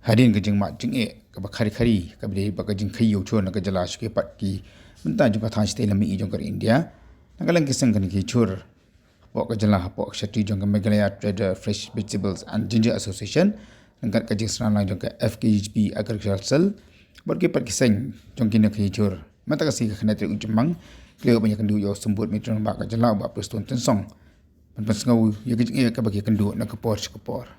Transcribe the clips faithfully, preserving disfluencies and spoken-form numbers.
Hadien ka jingmad jingeh kaba khari khari kaba dei bad ka jingkhaii ïa u chur na ka jylla sha kiwei pat ki bynta jong ka thaiñ shatei lam mihngi jong ka ri India, na ka liang ki seng kane ki chur hapoh ka jylla, hapoh ka shatri jong ka Meghalaya Trader Fresh Vegetables and Ginger Association, ryngkat ka jingsynran lang jong ka F K H P Agricultural Cell bad kiwei pat ki seng jong kine ki chur, mynta ka sngi ka khyndai tarik u Jymmang, ki la ïoh ban ïakynduh ïa u Symbud Myntri Rangbah ka jylla, u Bah Prestone Tynsong, ban pynsngew ïa ka jingeh kaba ki ïakynduh na ka por sha ka por.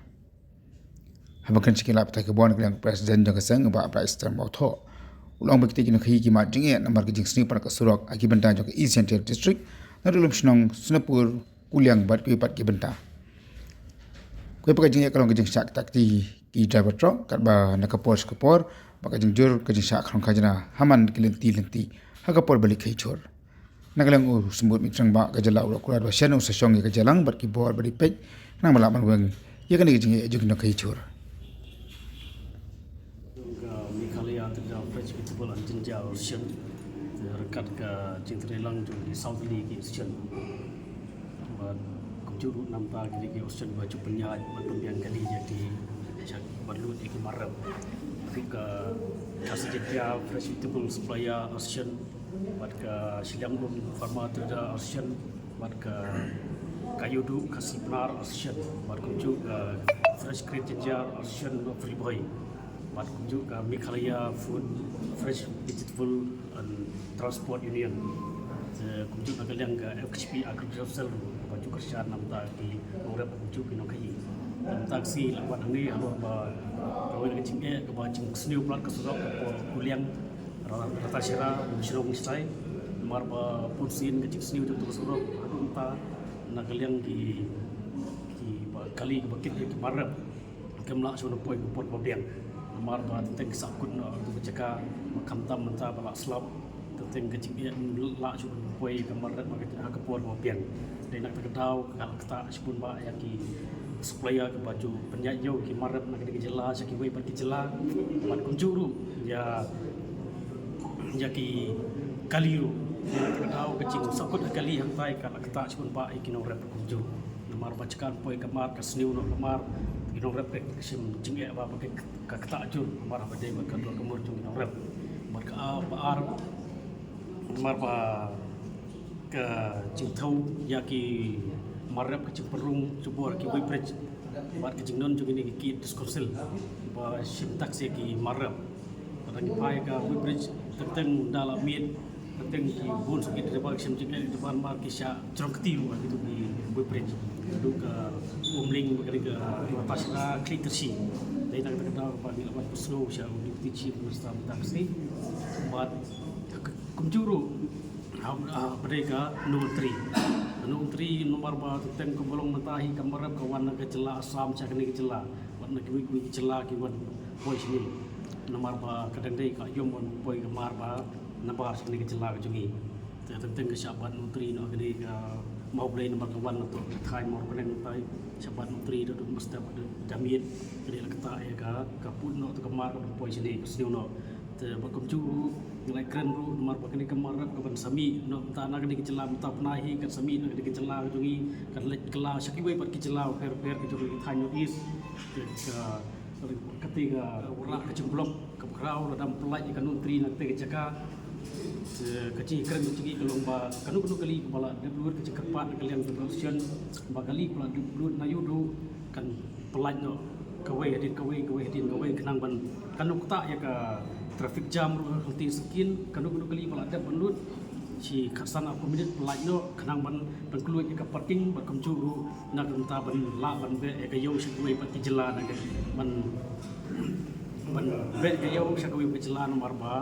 Haba kren sha ki lad pathai khubor na ka liang u President jong ka seng, u Bah Brightstarr Mawthoh, u la ong ba kitei ki nongkhaii ki mad jingeh namar ka jingsniew palat ka surok ha ki bynta jong ka East Jaintia District, naduh Lumshnong, Sonapur, Kuliang bad kiwei pat ki bynta. Kiwei pat ka jingeh ka long ka jingshah kti ki driver truck katba na ka por sha ka por, bad ka jingjur ka jingshah khrong khajna ha man ki lynti lynti ha ka por ba leit khaii chur. Na ka liang u Symbud Myntri Rangbah ka jylla u la kular ba shen u sa shong ïa ka jingïalang bad ki bor ba dei peit, khnang ba lah ban weng ïa kane ka jingeh jong ki nongkhaii chur. Jong ka Meghalaya Trader Fresh Vegetable and Ginger Association, ryngkat ka jingtreilang jong ki saw tylli ki association. Bad kumjuh ruh na ka bynta kine ki association ba ju pynïaid bad pynbiang kali ïa ki, sha ban lut ïa ki mad rep. Ruh ka Khasi Jaintia Fresh Vegetable Supplier Association, bad ka Shilliang Lum Pharma Trader Association, bad ka Kaiawduh Khasi Pnar Association, bad kumjuh ka Fresh Grade Ginger Association of Ri Bhoi, bad kumjuh ka Meghalaya Food Fresh Vegetable and Transport Union. Te kumjuh na ka liang ka F K H P Agricultural Cell ruh kaba ju kyrshan na ka bynta ki nongrep, kumjuh ki nongkhaii. Te mynta ka sngi la wan hangne halor ba kawei na ka jingeh kaba jingsniew palat ka surok ka por Kuliang, Ra-, Ratacherra, Lumshnong shatai. Namar ba bun sien ka jingsniew jong ka surok haduh mynta, na ka liang ki, kiba kali kiba kit ïa ki mad rep kim lah shuh ban poi ka por kaba biang. Namar ba teng ki sahkut noh ha ka jaka, ba khamtam mynta ba la slap, teng ka jingeh, ym lah shuh ban poi ka mad rep ha ka por kaba biang. Dei na kata ka daw ka la ktah shibun bah ïa ki supplier kiba ju pynïaid ïa ki mad rep na kane ka jylla sha kiwei pat ki jylla, bad kumjuh ruh ïa, ïa ki kali ruh. Dei na kata ka daw ka jingsahkut ha kali hangtai ka la ktah shibun bah ïa ki nongrep kumjuh. Namar ba jaka ban poi ka mad ka sniew noh ka mad, ki nongrep ka shim jingeh ba, ba ka ktah jur namar ba dei bad ka dor ka mur jong ki nongrep. Bad kaba ar, namar ba ka jingthew ïa ki mad rep ka jingpynrung jubor ki weighbridge bad ka jingdon jong kine ki kit District Council ba shim tax ïa ki mad rep. Bad ngi phai ka weighbridge, teng teng da la miet, teng teng ki bun suk ki driver ki shim jingeh, driver mar ki shah jrong kti ruh ha kitu ki weighbridge. Haduh ka Umling bad kane ka Ratacherra, Khliehtyrshi. Dei na kata ka daw ba ngi la wan pynsngew sha u Deputy Chief Minister mynta ka sngi. Bad kumjuh ruh ha, ha, ba dei ka Nontri. Nontri namar ba teng teng kumba long mynta hi ka mad rep ka wan na ka jylla Assam sha kane ka jylla. Wat na kiwei kiwei ki jylla ki wan poi shane. Namar ba ka dang dei ka aïom ban poi ka mad ba nabar sha kane ka jylla ka jong ngi. Te teng teng ka shah bat Nontri noh kane ka Mawblei namar ka wan na to ka thaiñ Mawryngkneng, mynta shah bat Nontri da duk ba step da, da miet. Kane la ktah ïa ka, ka put noh to ka mad ka ban poi shane ka sniew noh. Te bad kumjuh ruh ngi la kren ruh namar ba kane ka mad rep ka ban sa mih noh mynta na kane ka jylla, mynta bnai hi kan sa mih na kane ka jylla ka jong ngi, kan leit kylla sha kiwei pat ki jylla bapher bapher ka jong ka thaiñ North East. Te ka, kata ka wanrah ka jingblok kaba khraw lada ym pyllait ïa ka Nontri na kata ka jaka. Te ka jingkren ka jong ngi ka long ba kano kano kali kaba la dep lut ka jingkyrpad na ka liang jong ka association ba kali kaba la dep lut na Ïewduh kan pyllait noh kawei hadien kawei, kawei hadien kawei, khnang ban, kano kata ïa ka traffic jam ruh ha ka lynti syngkien, kano kano kali ba la dep ban lut shi khatsan arphew minit pyllait noh khnang ban pynkhlaiñ ïa ka parking bad kumjuh ruh na ka bynta ban lah ban beh ïa ka ïew sha kawei pat ki jylla, na ka ban, ban beh ïa ka ïew sha kawei pat ki jylla namar ba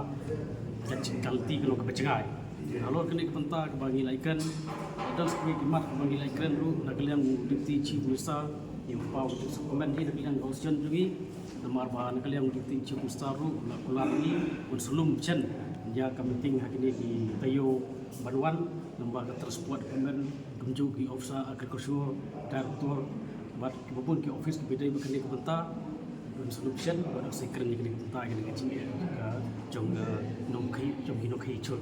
ka jing, ka lynti ka long kaba jngai. Halor kane ka bynta kaba ngi la ïakren, don sa kawei ki mat kaba ngi la ïakren ruh na ka liang u Deputy Chief Minister, ïa u Bah Prestone Tynsong, na ka liang ka association jong ngi. Namar ba na ka liang u Deputy Chief Minister ruh u la kular ïa ngi ban sa lum shen ïa ka meeting ha kine ki taïew ban wan, namar ka Transport Department, kumjuh ki officer Agriculture, Director bad kiba bun ki office kiba dei bad kane ka bynta, ban sa lum shen bad sa ïakren ïa kane ka bynta, ïa kane ka jingeh ka jong ka nongkhaii, jong ki nongkhaii chur.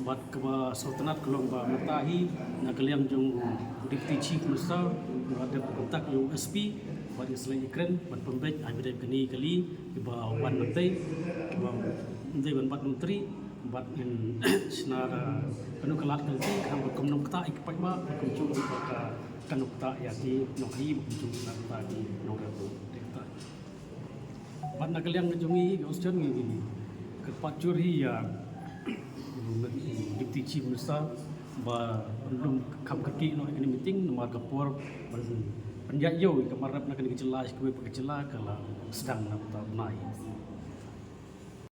Bad kaba sngewtynnat ka long ba mynta hi na ka liang jong u Deputy Chief Minister, u la dep contact ïa u S P, Bad ngi sa leit ïakren ban pynbeit ai beit kane kali kiba wan nangtei, kiba ym dei ban bat nongtrei, bad ngin shna da kano ka lad ka lynti, ka hap ban kum nongktah ïa ki paidbah, bad kumjuh ba ka, ka nongktah ïa ki nonghikai, bad kumjuh ba ka nongktah ïa ki nongrep ruh. Bad na ka liang ka jong ngi ka Opposition ngi, ngi kyrpad jur hi ïa Deputy Chief Minister ba un lum kham kyrkieh noh ïa kane meeting namar ka por ban pynïaid ïew ïa ka mar rep na kane ka jylla sha kawei pat ka jylla ka la sdang na bynta u bnai.